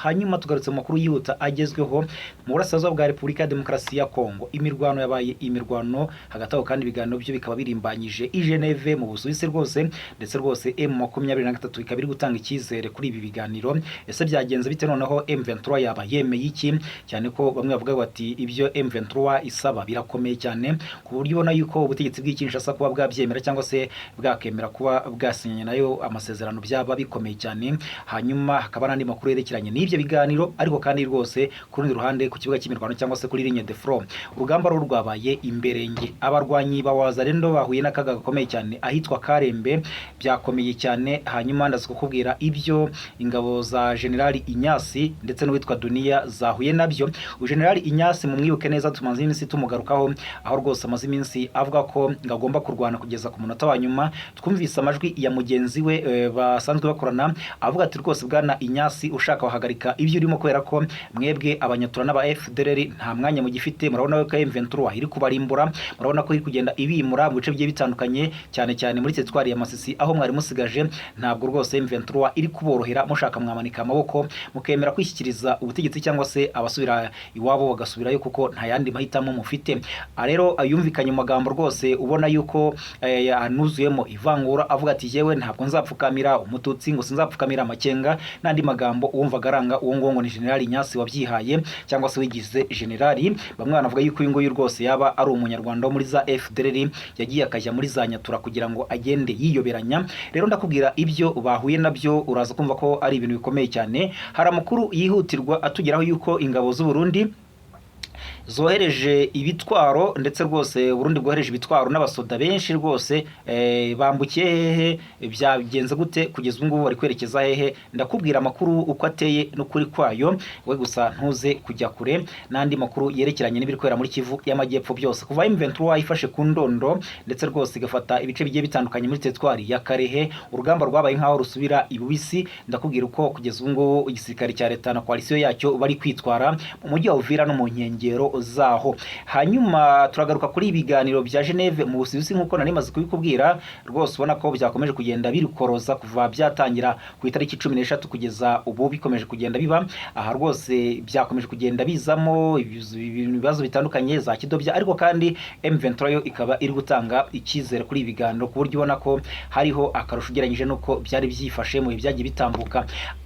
Hanyuma tugarutse mu makuru yihuta agezweho mu burasirazuba bwa Repubulika ya Demokarasi ya Kongo. Imirwano yabaye imirwano hagati aho, kandi ibiganiro byo bikaba birimbanyije i Geneve mu Busuwisi rwose, ndetse rwose M23 ikaba iri gutanga icyizere kuri ibi biganiro. Ese byagenze bite noneho? M23 yaba yemeye iki? Cyane ko bamwe bavuga bati ibyo M23 isaba birakomeye cyane, ku buryo ubona yuko ubutegetsi bw'i Kinshasa kuba bwabyemera cyangwa se bwakemera kuba bwasinyanye nayo amasezerano byaba bikomeye cyane. Hanyuma hakaba n'andi makuru yerekeranye n'ibyo biganiro. Ariko kandi rwose ku rundi ruhande, ku kibuga cy'imirwano cyangwa se kuri ligne de front, urugamba rwo rwabaye imberenge. Abarwanyi ba Wazalendo bahuye n'akaga gakomeye cyane ahitwa Karembe, byakomeye cyane. Hanyuma ndaza kukubwira ibyo ingabo za Generali Inyasi ndetse n'uwitwa Dunia zahuye nabyo. Generali Inyasi mumwibuke neza, tumaze iminsi tumugarukaho, aho rwose amaze iminsi avuga ko ngo agomba kurwana kugeza ku munota wa nyuma. Twumvise amajwi ya mugenzi we basanzwe bakorana avuga ati: "Rwose bwana Inyasi, ushaka wahagarika ibyo urimo, kubera ko mwebwe Abanyatura n'aba FDLR nta mwanya mugifite. Murabona ko M23 iri kubarimbura, murabona ko iri kugenda ibimura mu bice bigiye bitandukanye, cyane cyane muri teritwari ya Masisi aho mwari musigaje. Ntabwo rwose M23 iri kuborohera. Mushaka mwamanika amaboko mukemera kwishyikiriza ubutegetsi, cyangwa se abasubira iwabo bagasubirayo, kuko nta yandi mahitamo mufite." Rero yumvikanye mu magambo rwose ubona yuko anuzuyemo ivangura, avuga ati: "Yewe, ntabwo nzapfukamira Umututsi, ngo sinzapfukamira Amakenga," n'andi magambo uwumvaga aranga uwo nguwo ngo ni Generali Nyasi wabyihaye cyangwa se wigize generali. Bamwe banavuga yuko uyu nguyu rwose yaba ari Umunyarwanda wo muri za FDLR yagiye akajya muri za Nyatura kugira ngo agende yiyoberanya. Rero ndakubwira ibyo bahuye nabyo, uraza kumva ko ari ibintu bikomeye cyane. Hari amakuru yihutirwa atugeraho yuko ingabo z'u Burundi zohereje ibitwaro, ndetse rwose Burundi bwohereje ibitwaro n'abasoda benshi rwose. Bambukiye hehe? Byagenze gute? Kugeza ubu ngubu bari kwerekeza hehe? Ndakubwira amakuru uko ateye n'ukuri kwayo, we gusa ntuze kujya kure. N'andi makuru yerekeranye n'ibiri kubera muri Kivu y'Amajyepfo byose, kuva M23 ifashe ku Ndondo, ndetse rwose igafata ibice bigiye bitandukanye muri teritwari ya Karehe, urugamba rwabaye nk'aho rusubira ibubisi. Ndakubwira uko kugeza ubu ngubu igisirikare cya leta na coalition yacyo bari kwitwara mu mujyi wa Uvira no mu nkengero zaho. Hanyuma turagaruka kuri ibiganiro bya Geneve mu Busuwisi, nk'uko nari maze kubikubwira. Rwose ubona ko byakomeje kugenda birikoroza kuva byatangira ku itariki 13 kugeza ubu bikomeje kugenda biba. Aha rwose byakomeje kugenda bizamo ibibazo bitandukanye za kidobya, ariko kandi M23 yo ikaba iri gutanga icyizere kuri ibi biganiro, ku buryo ubona ko hariho akarusho ugereranyije n'uko byari byifashe mu bihe byagiye bitambuka.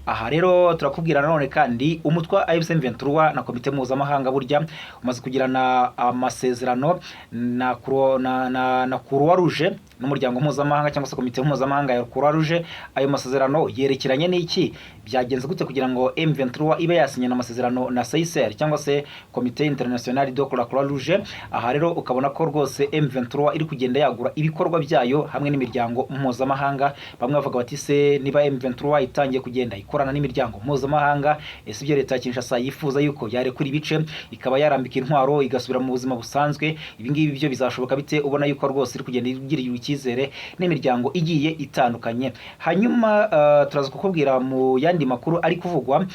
Aha rero turakubwira nanone kandi umutwe wa AFC M23 na komite mpuzamahanga burya umaze kugirana amasezerano na Croix Rouge n'umuryango mpuzamahanga cyangwa se komite mpuzamahanga ya Croix Rouge. Ayo masezerano yerekeranye n'iki? Byagenze gute kugira ngo M23 ibe yasinyana amasezerano na CICR cyangwa se Comité International de la Croix Rouge? Aha rero ukabona ko rwose M23 iri kugenda yagura ibikorwa byayo hamwe n'imiryango mpuzamahanga. Bamwe bavuga bati: "Se niba M23 itangiye kugenda ikorana n'imiryango mpuzamahanga, ese ibyo leta ya Kinshasa yifuza yuko yarekura ibice, ikaba yarambika intwaro, igasubira mu buzima busanzwe, ibi ngibi byo bizashoboka bite?" Ubona yuko rwose iri kugenda igirira icyizere n'imiryango igiye itandukanye. Hanyuma turaza kukubwira mu yandi makuru ari kuvugwa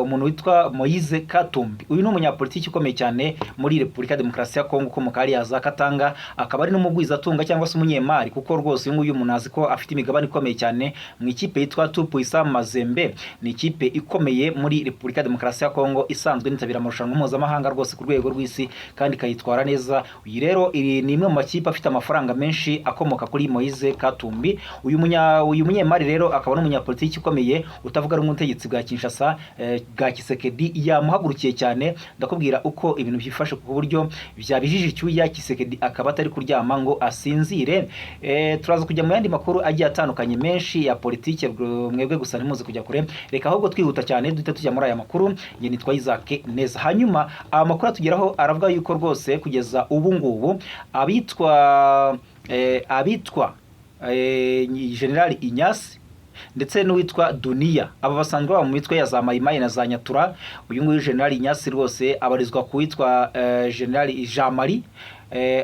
umuntu witwa Moise Katumbi. Uyu ni umunyapolitiki ukomeye cyane muri Repubulika ya Demokarasi ya Kongo, ukomoka hariya za Katanga, akaba ari n'umugwizatunga cyangwa se umunyemari, kuko rwose uyu nguyu umuntu azi ko afite imigabane ikomeye cyane mu ikipe yitwa Tout-Puissant Mazembe. Ni ikipe ikomeye muri Repubulika ya Demokarasi ya Kongo, isanzwe initabira amarushanwa mpuzamahanga rwose ku rwego rw'isi kandi ikayitwara neza. Iyi rero iri ni imwe mu makipe afite amafaranga menshi akomoka kuri Moise Katumbi. Uyu munyemari rero akaba n'umunyapolitiki ukomeye utavuga rumwe n'ubutegetsi bwa Kinshasa, bwa Tshisekedi, yamuhagurukiye cyane. Ndakubwira uko ibintu byifashe, ku buryo byabijije icyuya Tshisekedi akaba atari kuryama ngo asinzire. Turaza kujya mu yandi makuru agiye atandukanye menshi ya politike, mwebwe gusa ntimuze kujya kure. Reka ahubwo twihuta cyane duhite tujya muri aya makuru. Njye nitwa Isaac Neza. Hanyuma aya makuru atugeraho aravuga yuko rwose kugeza ubu ngubu abitwa General Inyasi ndetse n'uwitwa Duniya, aba basanzwe baba mu mitwe ya za Mayimayi na za Nyatura. Uyu nguyu General Inyasi rwose abarizwa ku witwa General Jean Marie,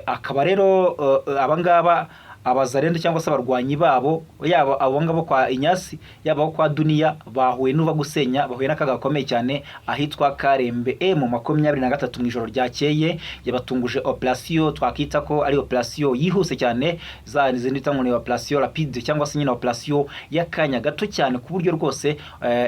akaba rero abangaba Abazarendo cyangwa se abarwanyi babo, yaba abo ngabo kwa Inyasi, yaba abo kwa Duniya, bahuye n'uva gusenya, bahuye n'akaga gakomeye cyane ahitwa Karembe. M23 mu ijoro ryakeye yabatunguje operation twakita ko ari operation yihuse cyane, za zindi bita ngo ni operation rapide, cyangwa se nyine operation y'akanya gato cyane, ku buryo rwose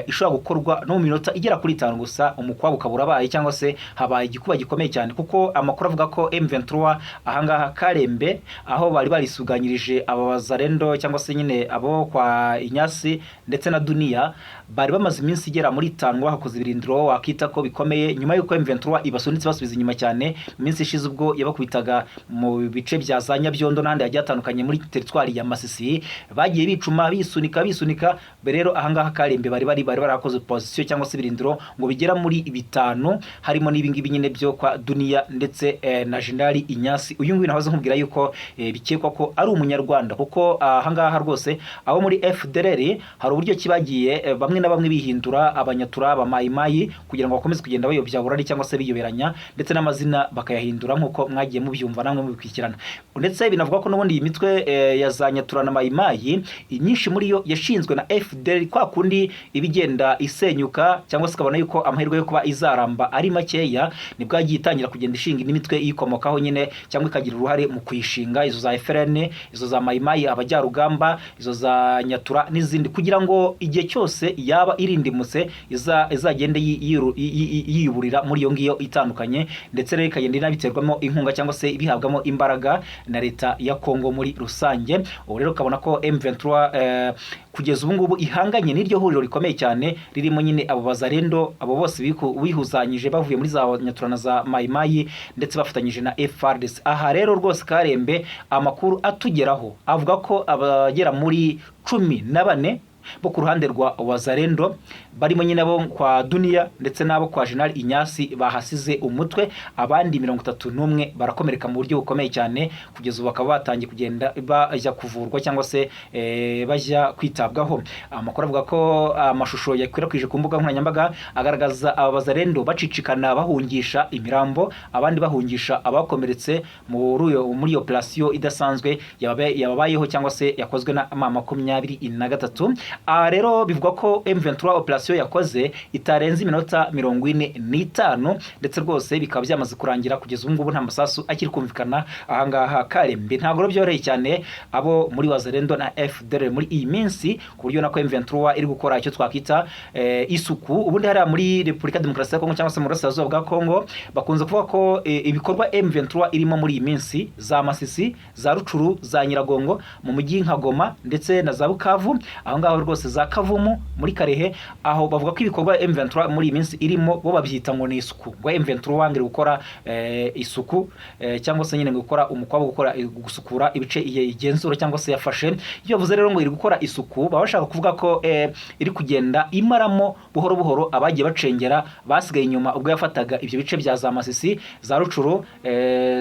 ishobora gukorwa no mu minota igera kuri 5 gusa, umukwabu ukaba urabaye cyangwa se habaye igikuba gikomeye cyane, kuko amakuru avuga ko M23 ahangaha Karembe, aho bari barisuganyirije aba bazarendo cyangwa se nyine abo kwa Inyasi ndetse na Duniya, bari bamaze iminsi igera muri 5 bahakoze ibirindiro wakita ko bikomeye, nyuma y'uko M23 ibasunitse basubiza inyuma cyane mu minsi ishize, ubwo yabakubitaga mu bice bya za Nyabyondo n'ahandi hagiye hatandukanye muri teritwari ya Masisi. Bagiye bicuma, bisunika, bisunika. Rero ahangaha Karembe bari barakoze position cyangwa se ibirindiro ngo bigera muri 5, harimo n'ibingibi nyine byo kwa Duniya ndetse na General Inyasi. Uyu nguyu nahoze nkubwira yuko bikekwa ko ari umunyarwanda, kuko ahangaha rwose abo muri FDLR hari uburyo ki bagiye bamwe na bamwe bihindura abanyatura, abamayimayi, kugira ngo bakomeze kugenda bayobya burari cyangwa se biyoberanya, ndetse n'amazina bakayahindura, nk'uko mwagiye mubyumva namwe mubikurikirana. Ndetse binavuga ko n'ubundi iyi mitwe ya za nyatura na mayimayi, inyinshi muri yo yashinzwe na FDLR, kwa kundi iba igenda isenyuka cyangwa se ikabona yuko amahirwe yo kuba izaramba ari makeya, nibwo yagiye itangira kugenda ishinga indi mitwe iyikomokaho nyine, cyangwa ikagira uruhare mu kuyishinga, izo za FRN, izo za mayimayi abajyarugamba, izo za nyatura n'izindi, kugira ngo igihe cyose yaba irindimutse izagende yiyuburira muri iyo ngiyo itandukanye. Ndetse rero ikagenda inabiterwamo inkunga cyangwa se ibihabwamo imbaraga na leta ya Kongo muri rusange. Ubu rero ukabona ko M23 kugeza ubu ngubu ihanganye n'iryo huriro rikomeye cyane ririmo nyine abo bazarendo, abo bose bihuzanyije bavuye muri za nyatura na za mayimayi, ndetse bafatanyije na FARDC. Aha rero rwose Karembe, amakuru atugeraho avuga ko abagera muri 14 bo ku ruhande rwa Wazarendo, barimo nyine abo kwa Duniya ndetse n'abo kwa General Inyasi, bahasize umutwe, abandi 31 barakomereka mu buryo bukomeye cyane. Kugeza ubu bakaba batangiye kugenda bajya kuvurwa cyangwa se bajya kwitabwaho. Amakuru avuga ko amashusho yakwirakwije ku mbuga nkoranyambaga agaragaza aba bazarendo bacicikana, bahungisha imirambo, abandi bahungisha abakomeretse muri iyo operation idasanzwe yababayeho cyangwa se yakozwe na M23. Aha rero bivugwa ko M23 operation yakoze itarenze iminota 45, ndetse rwose bikaba byamaze kurangira. Kugeza ubu ngubu nta masasu akiri kumvikana ahangaha Karembe. Ntabwo rero byoroheye cyane abo muri Wazalendo na FDLR muri iyi minsi, ku buryo nako M23 iri gukora icyo twakita isuku. Ubundi hariya muri Repubulika Demokarasi ya Kongo cyangwa se mu Burasirazuba bwa Kongo, bakunze kuvuga ko ibikorwa M23 irimo muri iyi minsi, za Masisi, za Rucuru, za Nyiragongo, mu mujyi nka Goma ndetse na za Bukavu, aho ngaho rwose za Kavumu muri Karehe, aho bavuga ko ibikorwa M23 muri iyi minsi irimo bo babyita ngo ni isuku, ngo M23 ngo iri gukora isuku, cyangwa se nyine ngo gukora umukwabo, gukora gusukura ibice igenzura cyangwa se yafashe. Iyo bavuze rero ngo iri gukora isuku, baba bashaka kuvuga ko iri kugenda imaramo buhoro buhoro abagiye bacengera basigaye inyuma ubwo yafataga ibyo bice bya za Masisi, za Rucuru,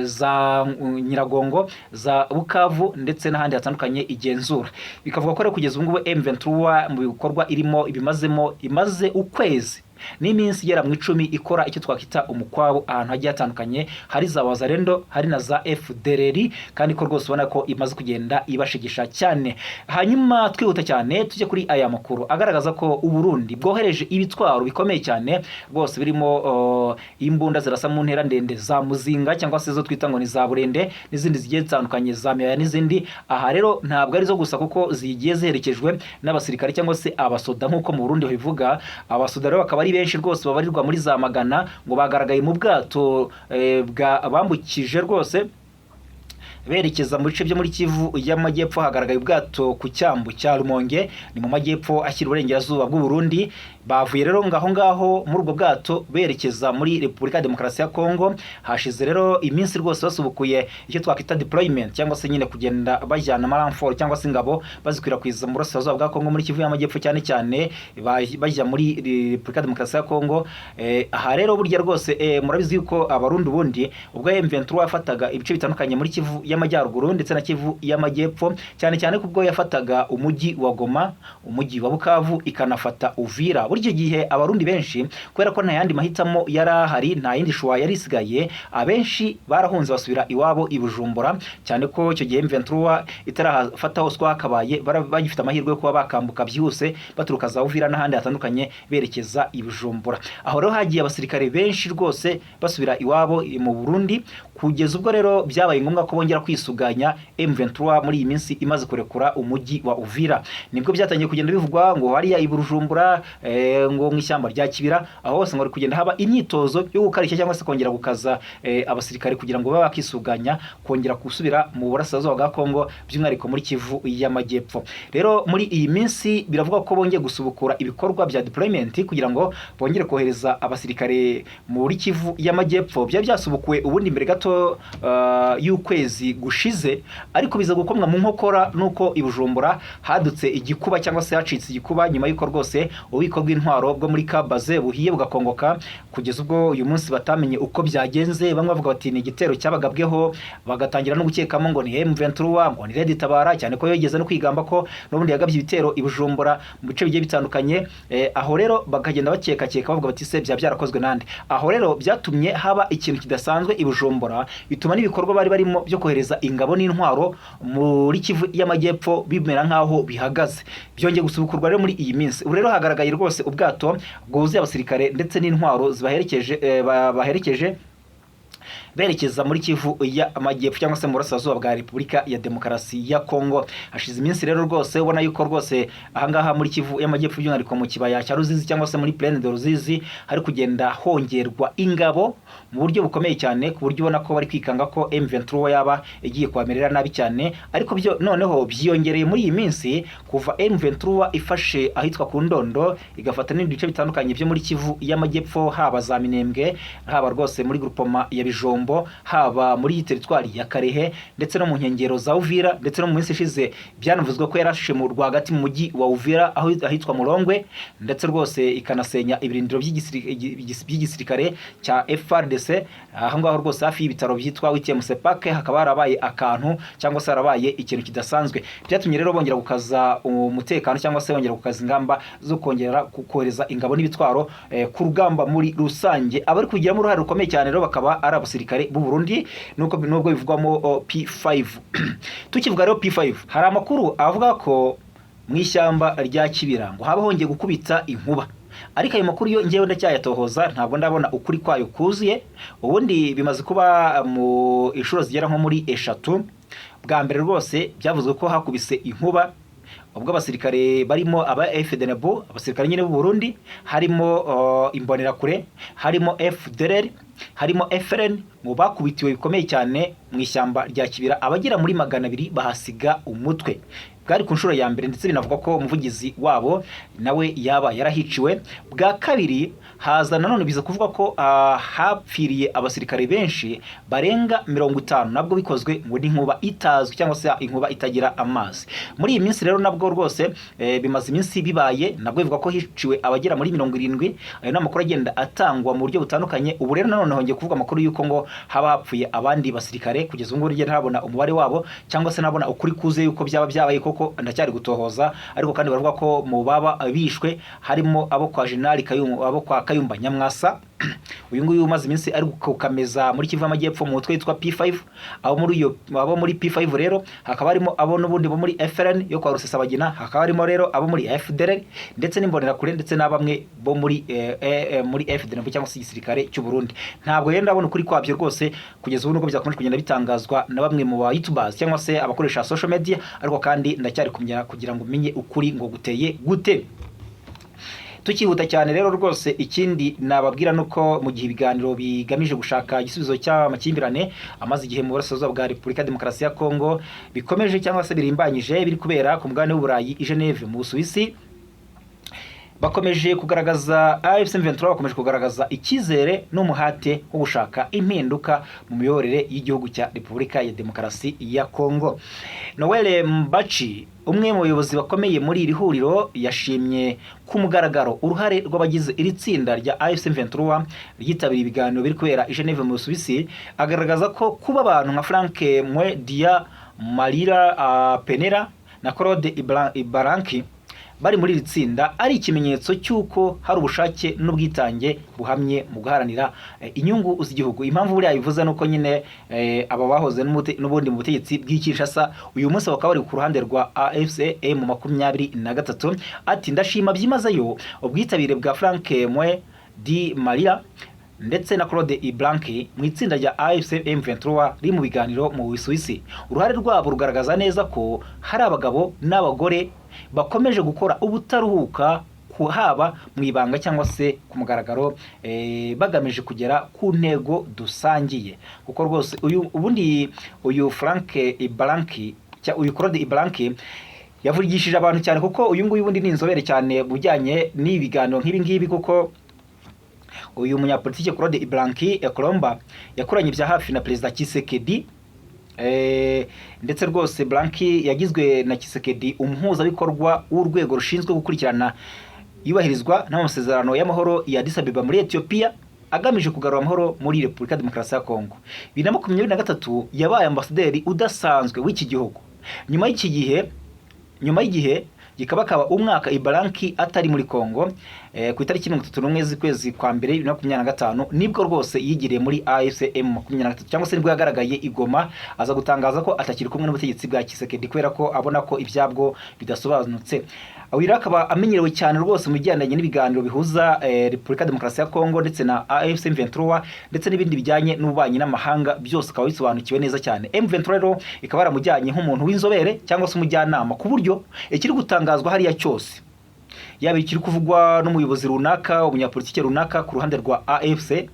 za Nyiragongo, za Bukavu ndetse n'ahandi hatandukanye igenzura. Bikavuga ko rero kugeza ubu ngubu M23 mu bikorwa irimo ibimazemo, imaze ukwezi n'iminsi igera mu 10 ikora icyo twakwita umukwabo ahantu hagiye hatandukanye, hari za Wazarendo, hari na za FDLR, kandi ko rwose ubona ko imaze kugenda ibashigisha cyane. Hanyuma twihuta cyane tujye kuri aya makuru agaragaza ko Uburundi bwohereje ibitwaro bikomeye cyane rwose, birimo imbunda zirasa mu ntera ndende za muzinga, cyangwa se zo twita ngo ni za burende, n'izindi zigiye zitandukanye za miyaya n'izindi. Aha rero ntabwo ari zo gusa, kuko zigiye ziherekejwe n'abasirikare cyangwa se abasoda, nk'uko mu Burundi babivuga. Abasoda rero bakaba ari benshi rwose, babarirwa muri za magana, ngo bagaragaye mu bwato bwa bambukije rwose berekeza mu bice byo muri Kivu y'Amajyepfo. Hagaragaye ubwato ku cyambu cya Rumonge, ni mu majyepfo ashyira uburengerazuba bw'u Burundi. Bavuye rero ngaho ngaho muri ubwo bwato berekeza muri Repubulika ya Demokarasi ya Kongo. Hashize rero iminsi rwose basubukuye icyo twakwita deployment, cyangwa se nyine kugenda bajyana amarenfort cyangwa se ingabo, bazikwirakwiza mu burasirazuba bwa Kongo, muri Kivu y'Amajyepfo cyane cyane, bajya muri Repubulika ya Demokarasi ya Kongo. Aha rero burya rwose murabizi yuko Abarundi ubundi ubwo M23 yafataga ibice bitandukanye muri Kivu y'Amajyaruguru ndetse na Kivu y'Amajyepfo, cyane cyane kubwo yafataga umujyi wa Goma, umujyi wa Bukavu, ikanafata Uvira. Buri icyo gihe Abarundi benshi, kubera ko nta yandi mahitamo yari ahari, nta yindi choix yari isigaye, abenshi barahunze basubira iwabo i Bujumbura, cyane ko icyo gihe M23 itarafata hose hakabaye bagifite amahirwe yo kuba bakambuka byihuse baturuka za Uvira n'ahandi hatandukanye berekeza i Bujumbura. Aho rero hagiye abasirikare benshi rwose basubira iwabo mu Burundi, kugeza ubwo rero byabaye ngombwa ko bongera kwisuganya M23 muri iyi minsi imaze kurekura umujyi wa Uvira. Nibwo byatangiye kugenda bivugwa ngo hariya i Bujumbura, ngo mu ishyamba rya Kibira, aho hose ngo kugenda haba imyitozo yo gukarishya cyangwa se kongera gukaza abasirikare kugira ngo babe bakisuganya kongera gusubira mu burasirazuba bwa Kongo, by'umwihariko muri Kivu y'Amajyepfo. Rero muri iyi minsi biravugwa ko bongeye gusubukura ibikorwa bya deployment kugira ngo bongere kohereza abasirikare muri Kivu y'Amajyepfo. Byari byasubukuwe ubundi mbere gato y'ukwezi gushize, ariko biza gukomwa mu nkokora nuko i Bujumbura hadutse igikuba cyangwa se hacitse igikuba, nyuma y'uko rwose ububiko bw'intwaro bwo muri Kabaze buhiye bugakongoka, kugeza ubwo uyu munsi batamenye uko byagenze. Bamwe bavuga bati ni igitero cyabagabweho, bagatangira no gukekamo ngo ni M23, ngo ni Red Tabara, cyane ko yigeze no kwigamba ko n'ubundi yagabye ibitero i Bujumbura mu bice bigiye bitandukanye. Aho rero bakagenda bakekakeka bavuga bati se byaba byarakozwe nande? Aho rero byatumye haba ikintu kidasanzwe i Bujumbura, bituma n'ibikorwa bari barimo byo kohereza ingabo n'intwaro muri Kivu y'Amajyepfo bimera nk'aho bihagaze. Byongeye gusubukurwa rero muri iyi minsi. Ubu rero hagaragaye rwose ubwato bwuzuye abasirikare ndetse n'intwaro zibaherekeje, baherekeje berekeza muri Kivu y'Amajyepfo cyangwa se mu burasirazuba bwa Repubulika ya Demokarasi ya Kongo. Hashize iminsi rero rwose ubona yuko rwose ahangaha muri Kivu y'Amajyepfo, by'umwihariko mu kibaya cya Ruzizi cyangwa se muri Plaine de Ruzizi, hari kugenda hongerwa ingabo mu buryo bukomeye cyane, ku buryo ubona ko bari kwikanga ko M23 yaba igiye kubamerera nabi cyane. Ariko byo noneho byiyongereye muri iyi minsi kuva M23 ifashe ahitwa ku Ndondo, igafata n'ibindi bice bitandukanye byo muri Kivu y'Amajyepfo, haba za Minembwe, haba rwose muri groupement ya Bijombo, haba muri teritwari ya Karehe ndetse no mu nkengero za Uvira. Ndetse no mu minsi ishize byanavuzwe ko yarashe mu rwagati mu mujyi wa Uvira, aho ahitwa Murongwe, ndetse rwose ikanasenya ibirindiro by'igisirikare cya FARDC aho ngaho rwose hafi y'ibitaro byitwa UTMC Park. Hakaba harabaye akantu cyangwa se harabaye ikintu kidasanzwe, byatumye rero bongera gukaza umutekano cyangwa se bongera gukaza ingamba zo kongera kohereza ingabo n'ibitwaro ku rugamba muri rusange. Abari kugiramo uruhare rukomeye cyane rero bakaba ari abasirikare b'u Burundi, nuko nubwo bivugwamo P5. Tukivuga rero P5, hari amakuru avuga ko mu ishyamba rya Kibira ngo haba hongeye gukubita inkuba, ariko ayo makuru yo ngewe ndacyayatohoza, ntabwo ndabona ukuri kwayo kuzuye. Ubundi bimaze kuba mu inshuro zigera nko muri eshatu. Bwa mbere rwose byavuzwe ko hakubise inkuba ubwo abasirikare barimo aba FDNB, abasirikare nyine b'u Burundi, harimo Imbonerakure, harimo FDLR, harimo FRN, mu bakubitiwe bikomeye cyane mu ishyamba rya Kibira, abagera muri 200 bahasiga umutwe. Bwari ku nshuro ya mbere, ndetse binavugwa ko umuvugizi wabo nawe yaba yarahiciwe. Bwa kabiri haza nanone biza kuvuga ko hapfiriye abasirikare benshi barenga 50, nabwo bikozwe ngo n'inkuba itazwi cyangwa se inkuba itagira amazi. Muri iyi minsi rero nabwo rwose bimaze iminsi bibaye, nabwo bivuga ko hiciwe abagera muri 70. Ayo ni amakuru agenda atangwa mu buryo butandukanye. Ubu rero nanone hongeye kuvuga amakuru y'uko ngo haba hapfuye abandi basirikare. Kugeza ubu ngubu njye ntarabona umubare wabo cyangwa se nabona ukuri kuzuye yuko byaba byabaye koko, ndacyari gutohoza. Ariko kandi baravuga ko mu baba bishwe harimo abo kwa General Kayumba, abo kwa Kayumba Nyamwasa, uyu nguyu umaze iminsi ari gukameza muri Kivu y'Amajyepfo mu mutwe witwa P5. Abo muri iyo, abo muri P5 rero hakaba harimo abo n'ubundi bo muri FRN yo kwa Rusesabagina, hakaba harimo rero abo muri FDLR ndetse n'Imbonerakure, ndetse na bamwe bo muri FDL cyangwa se igisirikare cy'u Burundi. Ntabwo rero ndabona ukuri kwabyo rwose kugeza ubu, nubwo byakomeje kugenda bitangazwa na bamwe mu ba YouTubers cyangwa se abakoresha social media, ariko kandi ndacyari kumenya kugira ngo umenye ukuri ngo guteye gute. Tukihuta cyane rero rwose, ikindi nababwira nuko mu gihe ibiganiro bigamije gushaka igisubizo cy'amakimbirane amaze igihe mu burasirazuba bwa Repubulika ya Demokarasi ya Kongo bikomeje cyangwa se birimbanyije, biri kubera ku mugabane w'Uburayi i Geneve mu Busuwisi. Bakomeje kugaragaza, AFC M23 bakomeje kugaragaza icyizere n'umuhate wo gushaka impinduka mu miyoborere y'igihugu cya Repubulika ya Demokarasi ya Kongo. Noel Mbachi, umwe mu bayobozi bakomeye muri iri huriro, yashimye ku mugaragaro uruhare rw'abagize iri tsinda rya AFC M23 ryitabiriye ibiganiro biri kubera i Geneve mu Busuwisi, agaragaza ko kuba abantu nka Frank Mwedia Malila Penera na Claude Ibalanky bari muri iri tsinda ari ikimenyetso cy'uko hari ubushake n'ubwitange buhamye mu guharanira inyungu z'igihugu. Impamvu buriya bivuze nuko nyine aba bahoze n'ubundi mu butegetsi bw'i Kinshasa, uyu munsi bakaba bari ku ruhande rwa AFC M 23. Ati: "Ndashima byimazeyo ubwitabire bwa Frank Mwe Di Maria ndetse na Claude Ibalanky mu itsinda rya AFC M23 riri mu biganiro mu Busuwisi. Uruhare rwabo rugaragaza neza ko hari abagabo n'abagore bakomeje gukora ubutaruhuka, haba mu ibanga cyangwa se ku mugaragaro, bagamije kugera ku ntego dusangiye." Kuko rwose uyu ubundi uyu Frank Ibalanky, uyu Claude Ibalanky yavugishije abantu cyane, kuko uyu nguyu ubundi ni inzobere cyane mu bijyanye n'ibiganiro nk'ibi ngibi, kuko uyu munyapolitike Claude Ibalanky Ekolomba yakoranye bya hafi na Perezida Tshisekedi. Ndetse rwose Blanky yagizwe na Tshisekedi umuhuzabikorwa w'urwego rushinzwe gukurikirana iyubahirizwa n'amasezerano y'amahoro ya Addis Abeba muri Ethiopia, agamije kugarura amahoro muri Repubulika Demokarasi ya Kongo. 2023 yabaye ambasaderi udasanzwe w'iki gihugu. Nyuma y'iki gihe, nyuma y'igihe gikabakaba umwaka Ibalanky atari muri Kongo, ku itariki 31 z'ukwezi kwa mbere 2025 nibwo rwose yigiriye muri AFC M 23, cyangwa se nibwo yagaragaye i Goma, aza gutangaza ko atakiri kumwe n'ubutegetsi bwa Tshisekedi kubera ko abona ko ibyabwo bidasobanutse. Uyu akaba amenyerewe cyane rwose mu bijyanye n'ibiganiro bihuza Repubulika Demokarasi ya Kongo ndetse na AFC M23, ndetse n'ibindi bijyanye n'ububanyi n'amahanga byose akaba bisobanukiwe neza cyane. M23 rero ikaba yaramujyanye nk'umuntu w'inzobere cyangwa se umujyanama, ku buryo ikiri gutangazwa hariya cyose, yaba ikiri kuvugwa n'umuyobozi runaka, umunyapolitike runaka ku ruhande rwa AFC,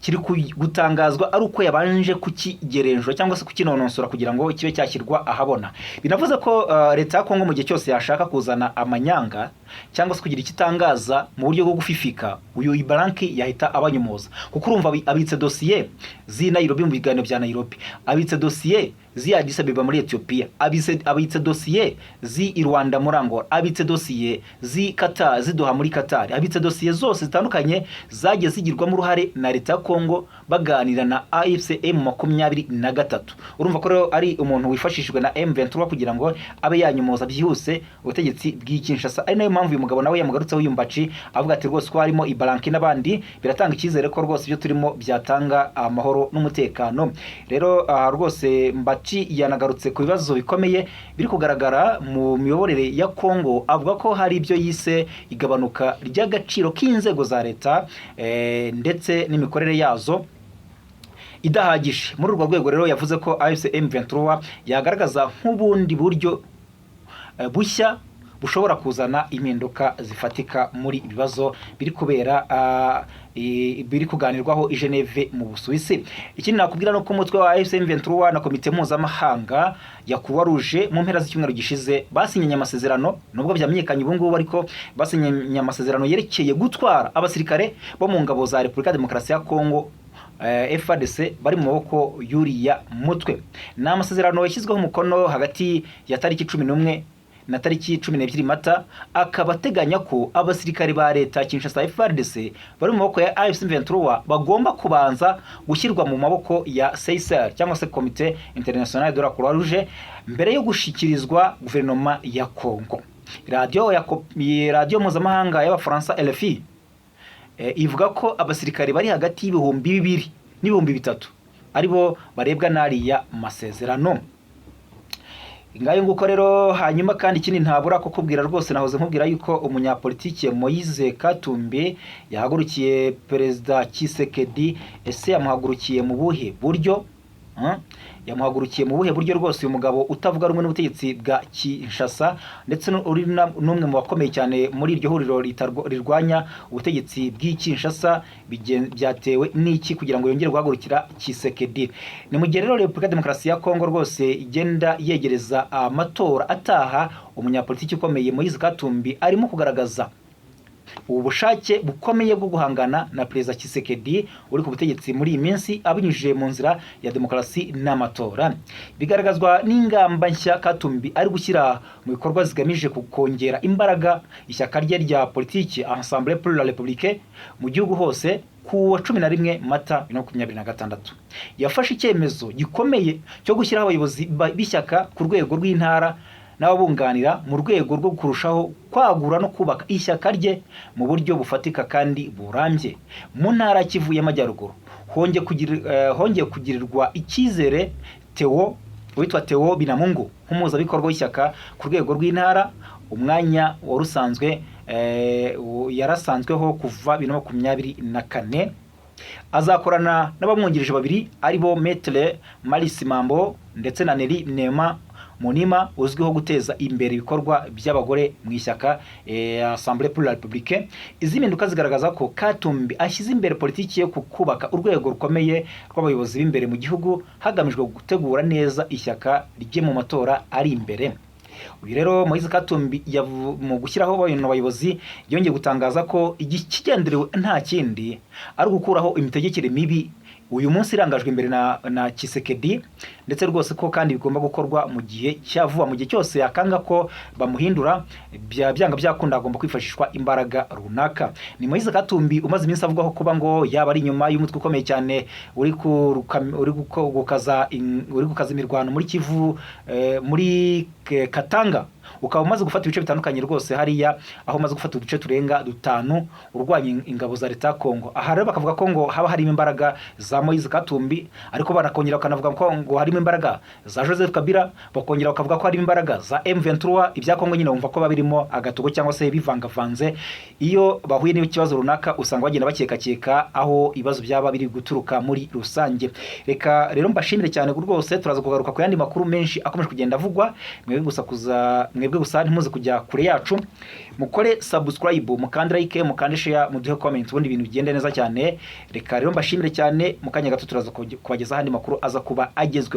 kiri gutangazwa ari uko yabanje kukigerenzura cyangwa se kukinonosora kugira ngo kibe cyashyirwa ahabona. Binavuze ko leta ya Kongo mu gihe cyose yashaka kuzana amanyanga cyangwa se kugira icyo itangaza mu buryo bwo gufifika, uyu Ibalanky yahita abanyomoza, kuko urumva abitse dosiye z'i Nairobi mu biganiro bya Nairobi, abitse dosiye z'i Addis Abeba muri Ethiopia, abitse dosiye z'i i Rwanda muri Angola, abitse dosiye z'i Qatar, z'i Doha muri Qatar, abitse dosiye zose zitandukanye zagiye zigirwamo uruhare na leta ya Kongo baganira na AFC M 23. Urumva ko rero ari umuntu wifashishijwe na M23 kugira ngo abe yanyomoza byihuse ubutegetsi bw'i Kinshasa, ari nayo mpamvu uyu mugabo nawe yamugarutseho, uyu Mbaci, avuga ati rwose ko harimo Ibalanky n'abandi biratanga icyizere ko rwose ibyo turimo byatanga amahoro n'umutekano. Rero aha rwose Mbaci yanagarutse ku bibazo bikomeye biri kugaragara mu miyoborere ya Kongo, avuga ko hari ibyo yise igabanuka ry'agaciro k'inzego za leta ndetse n'imikorere yazo idahagije. Muri urwo rwego rero yavuze ko AFC M23 yagaragaza nk'ubundi buryo bushya bushobora kuzana impinduka zifatika muri ibibazo biri kubera biri kuganirwaho i Geneve mu Busuwisi. Ikindi nakubwira ni uko umutwe wa AFC M23 na komite mpuzamahanga ya Croix Rouge mu mpera z'icyumweru gishize basinyanye amasezerano, nubwo byamenyekanye ubu ngubu, ariko basinyanye amasezerano yerekeye gutwara abasirikare bo mu ngabo za Repubulika ya Demokarasi ya Kongo, FARDC, bari mu maboko y'uriya mutwe. Ni amasezerano yashyizweho umukono hagati ya tariki 11 na tariki 12 Mata, akaba ateganya ko abasirikare ba leta Kinshasa, FARDC, bari mu maboko ya AFC M23 bagomba kubanza gushyirwa mu maboko ya CICR cyangwa se Comité International de la Croix Rouge mbere yo gushikirizwa guverinoma ya Congo. Radiyo mpuzamahanga y'Abafaransa RFI ivuga ko abasirikare bari hagati y'2000 n'3000 aribo barebwa n'ariya masezerano. Ngayo nguko rero. Hanyuma kandi ikindi ntabura kukubwira rwose, nahoze nkubwira yuko umunyapolitike Moise Katumbi yahagurukiye Perezida Tshisekedi. Ese yamuhagurukiye mu buhe buryo? Yamuhagurukiye mu buhe buryo rwose uyu mugabo utavuga rumwe n'ubutegetsi bwa Kinshasa, ndetse uri n'umwe mu bakomeye cyane muri iryo huriro rirwanya ubutegetsi bw'i Kinshasa? Byatewe n'iki kugira ngo yongere guhagurukira Tshisekedi? Ni mu gihe rero Repubulika ya Demokarasi ya Kongo rwose igenda yegereza amatora ataha, umunyapolitiki ukomeye Moise Katumbi arimo kugaragaza Ubu bushake bukomeye bwo guhangana na Perezida Tshisekedi uri ku butegetsi muri iyi minsi abinyujije mu nzira ya demokarasi n'amatora, bigaragazwa n'ingamba nshya Katumbi ari gushyira mu bikorwa zigamije kongera imbaraga ishyaka rye rya politiki, Ensemble pour la République, mu gihugu hose. Ku wa 11 Mata 2026 yafashe icyemezo gikomeye cyo gushyiraho abayobozi b'ishyaka ku rwego rw'intara n'ababunganira, mu rwego rwo kurushaho kwagura no kubaka ishyaka rye mu buryo bufatika kandi burambye. Mu ntara ya Kivu y'Amajyaruguru hongeye kugirirwa icyizere Theo, witwa Theo Binamungu, nk'umuhuzabikorwa w'ishyaka ku rwego rw'intara, umwanya wari usanzwe yarasanzweho kuva 2024. Azakorana n'abamwungirije babiri, aribo Maître Maris Mambo ndetse na Neri Nema Munima, uzwiho guteza imbere ibikorwa by'abagore mu ishyaka Assemblée pour la République. Izi mpinduka zigaragaza ko Katumbi ashyize imbere politiki yo kubaka urwego rukomeye rw'abayobozi b'imbere mu gihugu, hagamijwe gutegura neza ishyaka rye mu matora ari imbere. Uyu rero Moise Katumbi mu gushyiraho bano bayobozi yongeye gutangaza ko ikigenderewe nta kindi ari ugukuraho imitegekere mibi uyu munsi irangajwe imbere na Tshisekedi, ndetse rwose ko kandi bigomba gukorwa mu gihe cya vuba. Mu gihe cyose yakanga ko bamuhindura, byanga byakunda agomba kwifashishwa imbaraga runaka. Ni Moise Katumbi umaze iminsi avugwaho kuba ngo yaba ari inyuma y'umutwe ukomeye cyane uri gukaza imirwano muri Kivu, muri Katanga, ukaba umaze gufata ibice bitandukanye rwose hariya, aho umaze gufata uduce turenga dutanu urwanya ingabo za leta ya Kongo. Aha rero bakavuga ko ngo haba harimo imbaraga za Moise Katumbi, ariko banakongera bakanavuga ko ngo harimo imbaraga za Joseph Kabila, bakongera bakavuga ko harimo imbaraga za M23. Ibya Kongo nyine wumva ko biba birimo agatogo cyangwa se bivangavanze. Iyo bahuye n'ikibazo runaka usanga bagenda bakekakeka aho ibibazo byaba biri guturuka muri rusange. Reka rero mbashimire cyane rwose. Turaza kugaruka ku yandi makuru menshi akomeje kugenda avugwa. Mwebwe gusa ntimuze kujya kure yacu, mukore subscribe, mukande like, mukande share, muduhe comment, ubundi ibintu bigende neza cyane. Reka rero mbashimire cyane. Mu kanya gato turaza kubagezaho andi makuru aza kuba agezweho.